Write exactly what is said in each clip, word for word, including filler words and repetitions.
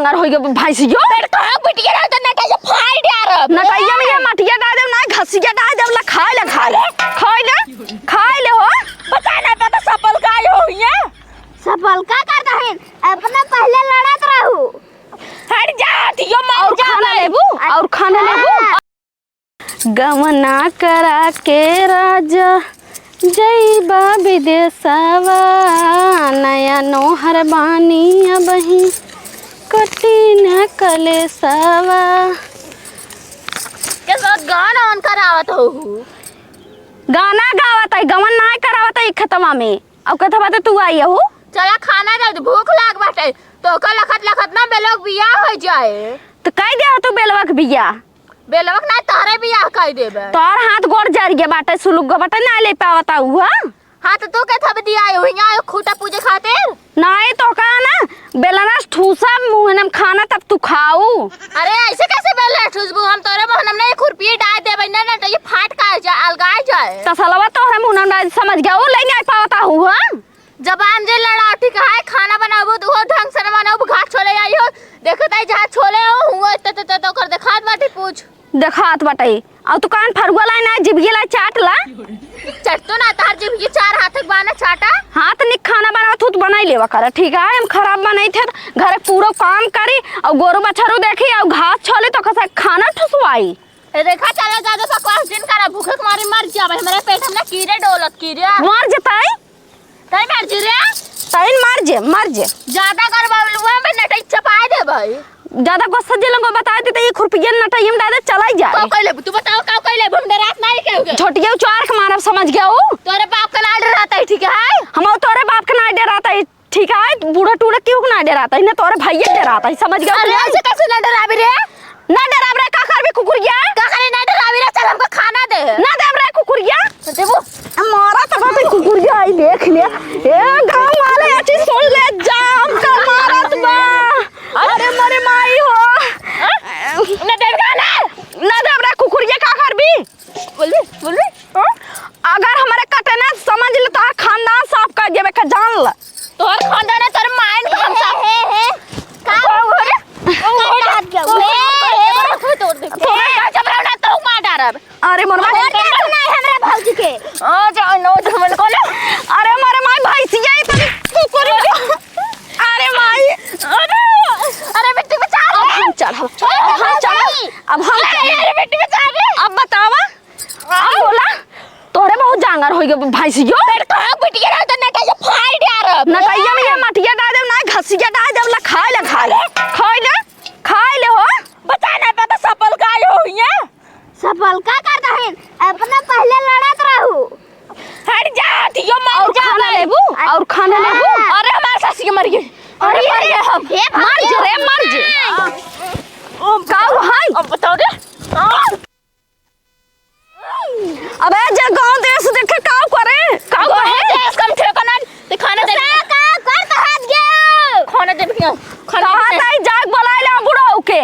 अगर होई गयो भैंसियो। पेट कहाँ बिटिया रहे तो नटैया फाड़ डारब। नटैया में ये मटिया डाल देब, ना घसिया डाल देब, ला खाए ले, खाए ले, खाए ले, खाए ले हो। बता ना, पता सफल का हो ये? सफल का करता है? अपना पहले लड़त रहू। हट जा, दियो मार और जा खाना भाई। लेबू? और खाना लेबू? हाँ। गवना करा के राजा जइबा विदेशवा, नया नोहर बानी अबही कटी न कलेसवा। के साथ गाना उनकर आवत हो। गाना गावत है, गवन ना करावत है खेतवा में। अब कहत बाटे तू आई हो। चला खाना दे, भूख लाग बाटे। तो का लखत लखत ना बेलवा के बियाह हो जाए। तो कह दे तू बेलवा के बियाह। बेलवा के ना तोहरे बियाह कह देबे। तोर हाथ गोड़ जर गया बाटे, सुलुक गो बाटे, ना ले पावता हुआ। हाँ तो तू के थब दिया है, वहीं आयो खूटा पूजे खातिर। नहीं तो का ना, बेलना से ठूसा मुँह में खाना तब तू खाऊ। अरे ऐसे कैसे बेलना ठूसबू? हम तोरे मुँह में नहीं खुरपी डाल देबे, ना ना तो ये फाट का जा, अलगाए जाए। तसलवा तोहरे मुँह में डाल, समझ गया, वो ले नहीं पावता हुआ। जबान जे लड़ाओ, ठीक है, खाना बनाबो तो वो ढंग से न बनाबो, घास छोले आई हो, देखत आई जहाँ छोले हो, हुआ त, त, त, त ओकर देखात बाटे पूछ। देखात बाटे। अब तू कान फरुआ लाई ना, जिभिया लाई चाट ला। चट तो ना, तार जिभिया चार हाथ के बाना चाटा। हाथ निक खाना बनावत हूँ तो बनाई लेवा कर, ठीक है, हम खराब बनाई थे, घर के पूरा काम करी, और गोरू बछरू देखी, और घास छोले तो कसा खाना ठुसवाई। ए, देखा, चला ज्यादा बकवास जिन करा, भूखे के मारे मर जाबे, हमरे पेट में ना कीड़े डोलत, कीड़े। मर जताई? तई मर जी रे। तई मर जे, मर जे। ज्यादा गरबावलुआ में नटई चपाए दे भाई। ज्यादा गुस्सा जे लोगों बता देते, ये खुरपियन नटई में डाले चलाई जाए। का कहले, तू बताओ, का कहले, हम डरात नहीं केहू के। छोटिया उचार के मारब, समझ गया हो? तोरे बाप का ना डराता है, ठीक है? हम तोरे बाप का ना डराता है। ठीक है, बूढ़ा टूढ़ा केहू के ना डराता है, ना तोरे भैया डराता है, समझ गया? अरे, ऐसे कैसे ना डराबी रे? ना डराब रे, का करबी कुकुरिया? का करे ना डराबी रे, चल हमको खाना दे। ना देब रे कुकुरिया। तो देबो। मारा तो बात है कुकुरिया, आई देख ले। ए, गाँव वाले अच्छी सुन ले, जाम का मारत बा। अरे मोरे माई हो। हाँ? ना देब का ना? ना देब रे कुकुरिया, का करबी? बोलबे, बोलबे। हाँ? अगर हमरे कटे ना समझ ले, तोहर खानदान साफ कर देबे का, जान ल। तोहर खानदान है, तोहर मायन का हम साफ। हे, हे, का? का हो रे? का हाथ गया? हे, हे। तोहर का जबरा ना तो मार डारब। अरे मोर माई। तोहर का नहीं हमरा भौजी के। आ, जा, नो, जमन को ना। अरे मोर माई, भैंसिया ही तनी कुकुर। अरे माई। अरे, अरे बेटी बचा ले। अब हम चढ़ब। छोड़ दे, अब हम चढ़ब। अब हम अरे, चढ़ब। अरे बेटी बचा ले। अब बतावा। अब बोला, तोहरे बहुत जांगर होई गए भैंसियो। पेट कहाँ बिटिया रहे तो नटैया फाड़ डारब। नटैया में ये मटिया डाल देब, ना घसिया डाल देब, ला खाए ले, खाए ले, खाए ले, खाए ले हो। बता ना, पता सफल का हो ये? सफल का करता है? अपना पहले लड़त रहू। हट जा, दियो मार और जा खाना भाई। लेबू? और खाना लेबू? हाँ। अरे हमारे सास के मर गए। अरे अरे, मर गए हम। हे मर जे रे, मर जे। हाँ। का भाई? अब बताओ रे। हाँ। अबे जे गांव देश देखे काव करे, काव करे? देश कम ठेकाना, ते खाना दे। का, का, का कहत गयो? खाना दे भैया, खाना कहा दे। ताई जाग बोलाए ले बुढ़ऊ के।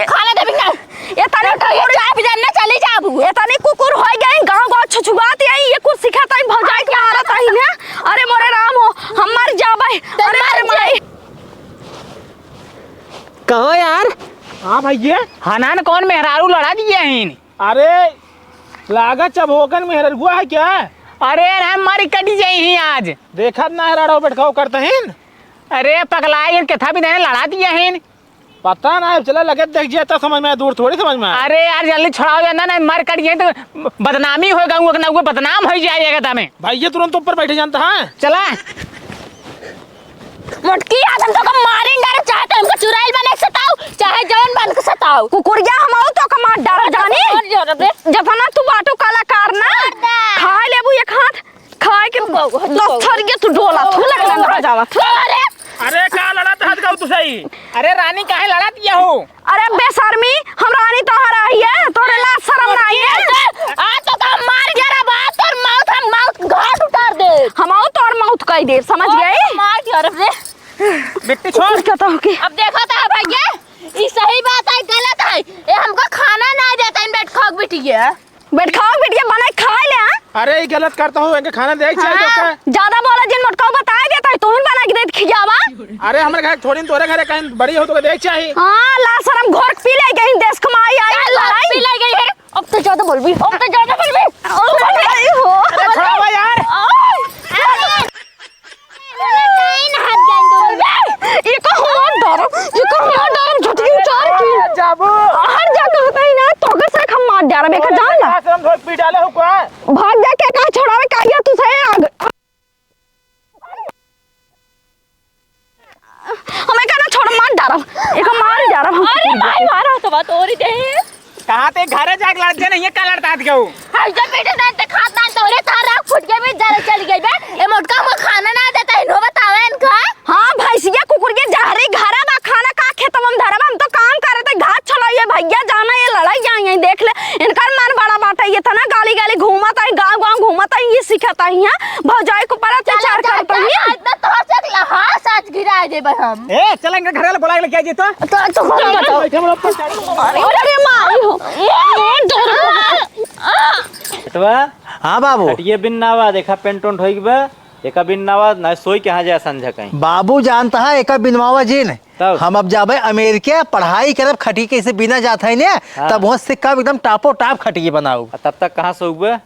खाना दे भैया। ये तनी तो ये कुकुर चाप जान ना चली जाबू। ये तनी कुकुर होई गई, गांव गांव छुछुआत आई, ये कुछ सिखात आई, भौजाई के मारत आई ना। अरे मोरे राम हो, हम मर जाबे। अरे मर मोरे माई। कहो यार। हाँ भैया। हनान कौन मेहरारू लड़ा दिए हैं? अरे, लागत चबोकन मेहररुआ है क्या? अरे, हम मारी कटी जाई ही आज। देखत ना है, रड़ो बैठकाओ करते हैं। अरे, पगलाई, इनके था भी देने लड़ा दिया है। पता ना है, चला लगे देख जिया, तब समझ में आए, दूर थोड़ी समझ में आए। अरे यार, जल्दी छुड़ाओ जाना, ना मर कट जाए तो बदनामी होएगा, वो ना वो बदनाम हो जाए एकदम। भाई, ये तुरंत ऊपर बैठे जानता है। चला। मोटकी आदम तो का मारिन डारे, चाहे तो हमको चुराइल बने के सताओ, चाहे जवन बन के सताओ। कुकुरिया हमहू तो का मार डारे जानी। मार डारे बे। जतना तू बाटू कलाकार ना, मार दे। खाए लेबू एक हाथ, खाए के तू कहो, तू दस कहो। थरिया तू डोला, तू लगना ना जावा, तू। अरे। अरे का लड़त हाथ का तू सही? अरे रानी काहे लड़त ये हो? अरे बेशर्मी, हम रानी तोहर आई है, तोरे लाज शरम ना आई है? आ तो का मार जरा बा, तोर मौत हम मौत घाट उतार दे। हमहू तोर मौत कई देब, समझ गई? मार जरा रे। बिट्टी छोड़। क्या तो के? अब देखा था भैया, ई सही बात है, गलत है? ए हमको खाना ना देता इन बैठ खाओ बिटिया। बैठ खाओ बिटिया, बनाई खाए ले, हाँ? अरे ई गलत करता हूँ, इनके खाना दे चाहिए हाँ, तो का? ज्यादा बोला जिन मोटकाऊ बताए देता है, तुम बना के दे खियावा। अरे, हमरे घर छोड़ी, तोरे घरे कहीं बड़ी हो तो देख चाही। हाँ, लाज शरम घोर पी ले गई, देश कमाई आई, का लड़ाई? पी ले गई है? अब तो ज्यादा बोलबी, अब तो ज्यादा बोलबी। ओ भाई हो। अरे, छोड़ावा यार। अरे, अरे, काहे ना हाथ जान दो? ये का हुआ डरम, ये का हुआ डरम, झटकी उचार की। जाबू। हट जा, कहता ही ना, तो अगर से हम मार डरम, एक जान ला। आश्रम धोक पी डाले हो का? भाग जा, के कहा छोड़ावे, का गया तू से आग। हम एका ना छोड़, मार डारब। एका मार डारब हम। अरे माई मारा तो बात हो रही दे। कहाँ ते घरे जाके लड़ जे नहीं है, का लड़ता हत गऊ? हाय जब बेटे दान ते खात दान तोरे तार राख फुट गए बे, जरे चल गए बे। ए मोटका हमको खाना ना देता है, नो बतावे इनका। हाँ, भैंसिया कुकुर के जहरी घरा बा, खाना का खेतवा में धरब, हम तो काम करे ते घास छोलइए भैया, जाना ये लड़ाई जाइए, देख ले। इनकर मन बड़ा बाटे, ये तना गाली गाली घूमत है, गाँव गाँव घूमत है, ये सिखत है यहाँ। भौजाई के ऊपर अत्याचार करत ही। आज ना तोहर से एक लहास आज गिराए देबे हम। ए, चल इनके घरे वाले बुलाए लेके आइए तो। तो, तो हम बताओ। अरे माई हो। बेटवा, हाँ बाबू। खटिया बिन नावा, देखा पेंट उंट होई बा, एका बिन नावा, ना सोई कहाँ जाए संझा कहीं। बाबू जानता है, एका बिनवावा जिन। तब? हम अब जाबे अमेरिका, पढ़ाई करब, खटिया कैसे बिना जात है ने, हाँ। तब वहाँ से कब एकदम टापो टाप खटिया बनाऊ। आ तब तक कहाँ सोउबे?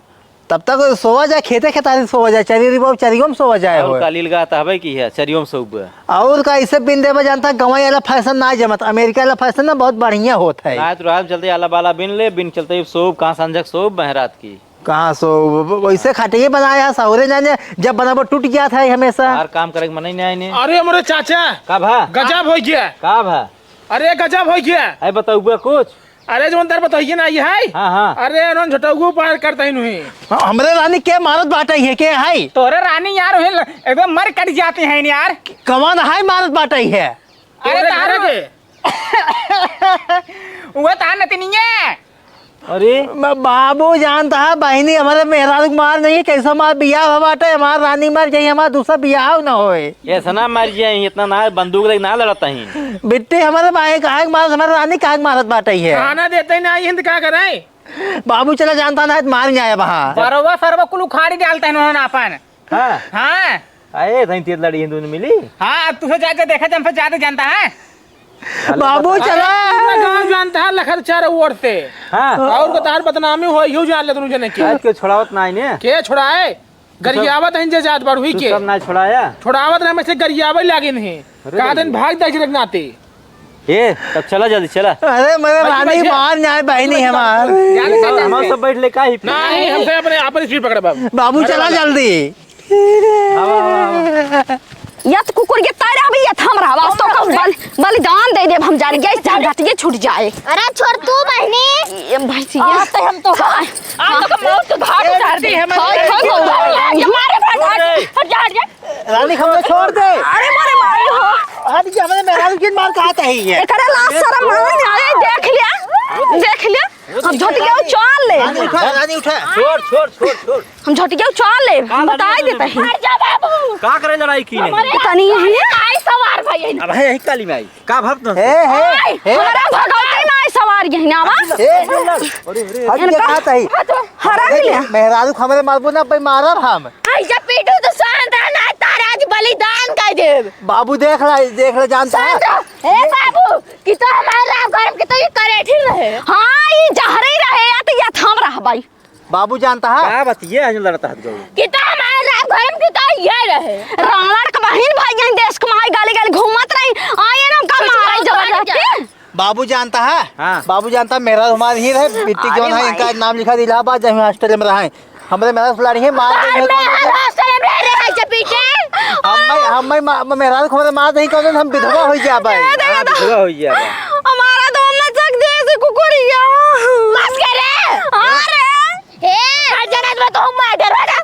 तब तक सोवा जाए, खेते खेतारी सोवा जाए, चरी उरी बाबू, चरियो में सोवा जाए और होए। का लील गात हवे की है, चरियो में सोउबे। और का इसे बिन देबे जानता, गंवाई वाला फैशन ना जमत, अमेरिका वाला फैशन ना बहुत बढ़िया होत है। रात रात चलते आला बाला बिन ले, बिन चलते ही सोब, कहाँ संझक सोब, बहरात की। कहाँ सोब, वैसे खटिए बनाया, सहुरे जाने, जब बनाबो टूट गया था हमेशा। यार काम करे के मन ही नहीं आइने। अरे मोरे चाचा, का भा? गजब हो गया। का भा? अरे गजब हो गया। अरे बताउबे कुछ। अरे जौन तार बतइए ना, ये है? हाँ, हाँ। अरे उन्होंने झटौगू पार करता ही नहीं। हाँ, हमरे रानी के मारत बाटे है, के है? तोरे रानी यार, वही ल-, एकदम मर कट जाते हैं यार। कौन है मारत बाटे है? अरे तोरे तार घर के? वो तार नतिनिये। अरे। म-, बाबू जानता है, बहिनी हमरे मेहरारू के मार नहीं है, कैसे हमार बियाह हो बाटे, हमार रानी मर जाई, हमार दूसरा बियाह न होए। ऐसा ना मर जाए, इतना ना बंदूक लेके ना लड़ता ही। बिट्टी हमरे भाई काहे के मारत, हमरे रानी काहे के मारत बाटे है? खाना देते ही ना, हिंद का करे? बाबू चला जानता ना, मार जाए वहाँ। बरवा सरवा कुल उखाड़ी डालते हैं उन्होंने अपन। हाँ। हाँ। अरे, धइन तेज लड़ी हिंदू ने मिली। हाँ, अब तुझे जाके देखा, जब हमसे ज्यादा जानता है। बाबू अरे, चला। पूरा गाँव जानता है लखर चार ओर से। हाँ। और को तार बदनामी हो, यू जान ले दोनों जने के। आज के छोड़ावत ना आइने। के छोड़ाए? गरियावत हैं जे जात बाड़ू ही तू के। सब ना छोड़ाया। छोड़ावत ना, मैं से गरियावे लागे नहीं। अरे कहा दिन भाग दे के नाते। ए, तब चला जल्दी, चला। अरे, मेरे बैठे, रानी बैठे। मान जाए, बहिनी हमार। जाने से हम, हम जाने। सब बैठ ले, का ही नहीं, हमसे अपने, अपने सीट पकड़े बाबू। बाबू, अरे चला बाबा। जल्दी। आवा, आवा, आवा। यत कुकुर के तारा भी यत हमरा, वास्तव का बल-, बलिदान दे देब हम जाने, गैस जान जाती, ये छूट जाए। अरे, छोड़ तू, बहिनी। ये भैंसिया। आ, तो हम तो, हाँ। आप लोग का मौत तो घाट उतार दे। ए, खाओ, खाओ, खाओ। ये मारे, भाग, भाग, हट जा, हट जा। रानी, हमको छोड़ दे। अरे, मारे, मारे हो। हट जा, हमरे मेहरारू की मार कहाँ तही है? एकरा लाज शरम मारे, अरे, देख लिया, देख लिया। हम झटिया उछाल ले। रानी उठा, रानी उठा। छोड़, छोड़, छोड़, छोड़। हम झटिया उछाल ले। का हम बताई लड़ाई देते हैं। हट जा बाबू। का करे लड़ाई की नहीं? तनी यही है। आई सवार भाई। अब है यही काली में आई। का भाव तो? हे, हे, ओए, हे। हमारा भगवती ना आई सवार यही ना आवा। हे। अरे, अरे, हट के इनका कहा तही? हरा मिले। मेहरारू हमरे मारबो ना, भाई मारब हम। आई जब पीटू तो शांत रह, ना तारा आज बलिदान कर देब। बाबू देख ला, देख ला, जानता है? शांत रह। हे बाबू, कि तो हमारे राम घर में कि तो ये करेठी रहे। हाँ, ये जहरे रहे, या तो या थाम रह भाई। बाबू जानता है? का बतिये है जो लड़ता है गऊ? कि तो हमारे राम घर में कि तो ये रहे। रावण का बहिन भाई यहीं देश कमाई गाली गाली घूमत रही। आए ना का कुछ मारे बात जबरदस्ती। नहीं। बाबू जानता है? हाँ। बाबू जानता है, मेहरारू हमार ही रहे, बिट्टी अरे जौन है, माई। इनका नाम लिखा दे इलाहाबाद, जब हम हॉस्टल में रहे। हमरे मेहरारू फुलानी है, मार अरे देंगे मेहरारू कौन? हॉस्टल में रह रहे हैं, जब पीछे। हम, हम, हम, मेहरारू को हमरे मार देंगे कौन, हम विधवा हो जाबे। दे दे हाँ, दे। विधवा हो जाबे। हमारा तो हमने चक दे से कुकुरिया। बस करे। अरे। हे, हर जना में तो हम मार डर बेटा।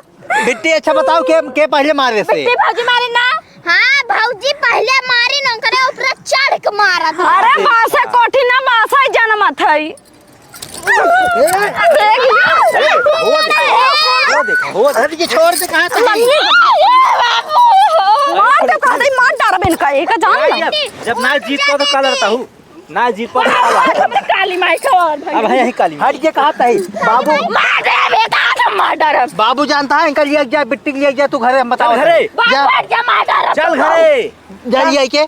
बिट्टी, अच्छा बताओ, के, के पहले मारे से? बिट्टी भौजी मारे ना। हाँ, भौजी पहले मारी न, ओकरे ऊपर चढ़ के मारत है। अरे, बासा कोठी ना, बासा जनमत है। ए, देख लियो। हो देखा, हो देखा, हो देखा। अरे, ये छोड़ दे, कहाँ था? मार तो कहा दे, मार डाल बेन का, एक जान लो। जब ना जीत पाओ तो का लड़ता हूँ? ना जीत पाओ तो का लड़ता हूँ? काली माई का और भाई। अब है यही काली माई। हट के कहा था, बाबू। मार दे बेटा, तो मार डारब। बाबू जानता है, इनका लिया जा, बिट्टी के लिया जा, तू घरे हम बताओ चल घरे। जा। बाबू हट जा, मार डारब। चल घरे। जा लिया के,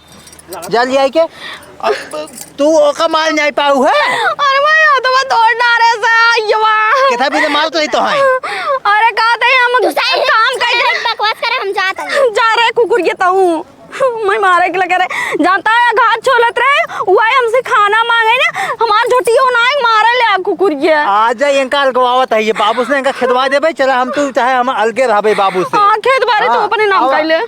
जा लिया के। अब तू ओका मार नहीं पाऊ है। अरे भाई, ये तो मैं तोड़ डारे से आइवा। कितना भी मार तो ही तो है। अरे का ते हम तू सही काम कर दे। बकवास करे, हम जात हई। जा रे कुकुर के तहूँ। मैं मारे के लगे रहे। जानता है, घात छोलत रहे, वही हमसे खाना मांगे ना, हमार झोटियो ना है, मारे ले आ कुकुर के। आ जा, इनका अलगवावत है, ये बाबू से इनका खेदवा देबे, चला हम तू चाहे हम अलगे रहबे बाबू से। हाँ, खेत बारी तो हाँ, अपने नाम आवा। कर ले।